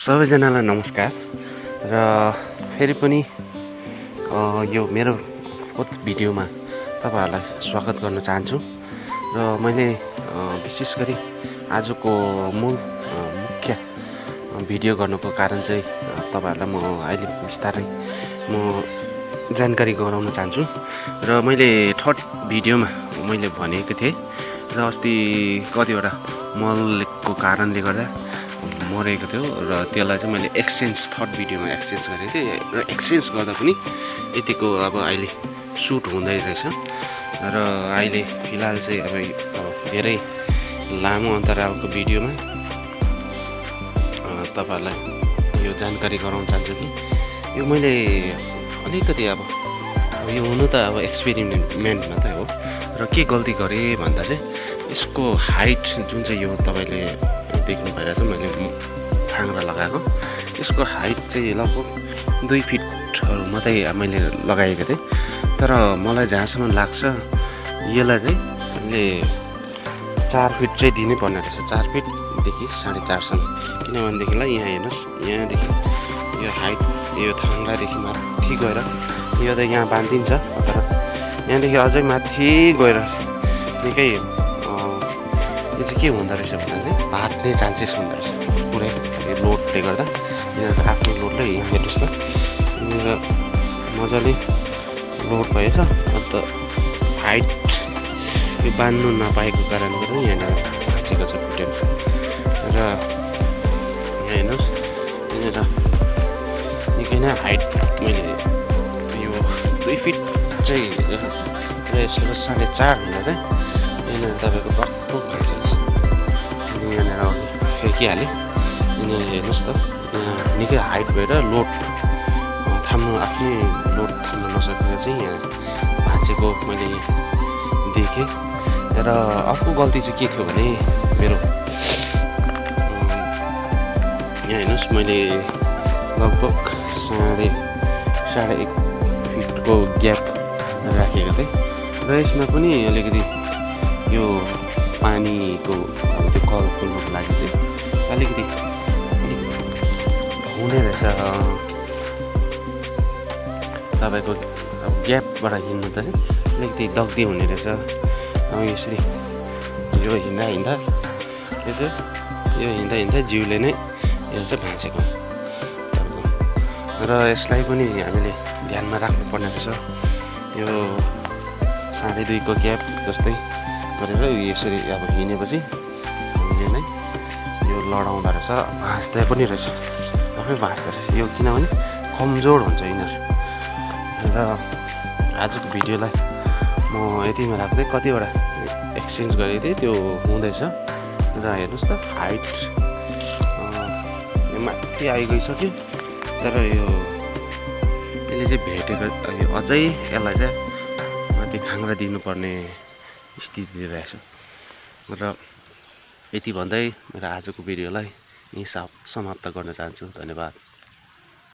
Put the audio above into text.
सबैजनालाई नमस्कार र फेरि पनि यो मेरो फोर्थ भिडियोमा तपाईहरुलाई स्वागत गर्न चाहन्छु र मैले विशेष गरी आजको मूल मुख्य भिडियो गर्नुको कारण चाहिँ तपाईहरुलाई म अहिले विस्तारै जानकारी गराउन चाहन्छु र मैले थर्ड भिडियोमा मैले भनेको थिएँ र अस्ति कतिवटा मलको कारणले गर्दा मरेको थियो र त्यसलाई चाहिँ मैले एक्सचेन्ज थर्ड भिडियोमा एक्सचेन्ज गरेको थिएँ र एक्सचेन्ज गर्दा पनि यतिको अब अहिले सुट हुँदै रहेछ र अहिले फिलहाल चाहिँ अब धेरै लामो अन्तरालको भिडियोमा तपाईहरुलाई यो जानकारी गराउन चाहन्छु कि यो मैले अलिकति अब यो हुनु त अब एक्सपेरिमेन्ट मात्रै हो र के गल्ती गरेँ भन्दा चाहिँ यसको हाइट जुन चाहिँ यो तपाईले देख्नु भइरहेछ मैले थाङ्रा लगाएको यसको हाइट चाहिँ लगभग 2 फिटहरु मात्रै मैले लगाएको थिएँ तर मलाई जहाँसम्म लाग्छ यसलाई चाहिँ हामीले 4 फिट चाहिँ दिनै पर्ने रहेछ 4 फिटदेखि 4.5 सम्म किनभनेदेखिलाई यहाँ हेर्नुस् यहाँदेखि यो हाइट यो थाङ्रादेखि माथि गएर यो त यहाँ बाँधिन्छ तर यहाँदेखि अझै माथि गएर निकै यो चाहिँ के हुँदो रहेछ भन्दा चाहिँ भाग्ने चान्सेस हुँदो रहेछ पुरै लोडले गर्दा यिनीहरूको आफ्नो लोडले यहाँ हेर्नुहोस् न र मजाले लोड भएछ अन्त हाइट यो बाँध्नु नपाएको कारणले गर्दा यहाँनिर भाँचेको छ फुटेर र यहाँ हेर्नुहोस् यहाँनिर निकै नै हाइट मैले यो 2 फिट चाहिँ र यसको 4.5 हुँदा चाहिँ यहाँनिर तपाईँको कस्तो भाँचेको छ यहाँनिर फेकिहालेँ यहाँनिर हेर्नुहोस् त निकै हाइट भएर लोड थाम्नु आफ्नै लोड थाम्नु नसकेर चाहिँ यहाँ भाँचेको मैले देखेँ र अर्को गल्ती चाहिँ के थियो भने मेरो यहाँ हेर्नुहोस् मैले लगभग 1.5 फिटको ग्याप राखेको थिएँ र यसमा पनि अलिकति यो पानीको अब त्यो कल खोल्नुको लागि चाहिँ अलिकति हुने रहेछ तपाईँको ग्यापबाट हिँड्नु त चाहिँ अलिकति दग्दी हुने रहेछ यसरी यो हिँड्दा यो हिँड्दा जिउले नै यो चाहिँ भाँचेको र यसलाई पनि हामीले ध्यानमा राख्नुपर्ने रहेछ यो 2.5 को ग्याप जस्तै गरेर यसरी अब हिँडेपछि हामीले नै यो लडाउँदो रहेछ भाँच्दै पनि रहेछ आफै भाँच्दो रहेछ यो किनभने कमजोर हुन्छ यिनीहरू र आजको भिडियोलाई म यतिमा राख्दै कतिवटा एक्सचेन्ज गरेको थिएँ त्यो हुँदैछ र हेर्नुहोस् त हाइट यो माथि आइगइसक्यो तर यो यसले चाहिँ भेटेको यो अझै यसलाई चाहिँ माथि थाङ्रा दिनुपर्ने स्थिति रहेछ र यति भन्दै मेरो आजको भिडियोलाई यहीँ समाप्त गर्न चाहन्छु धन्यवाद।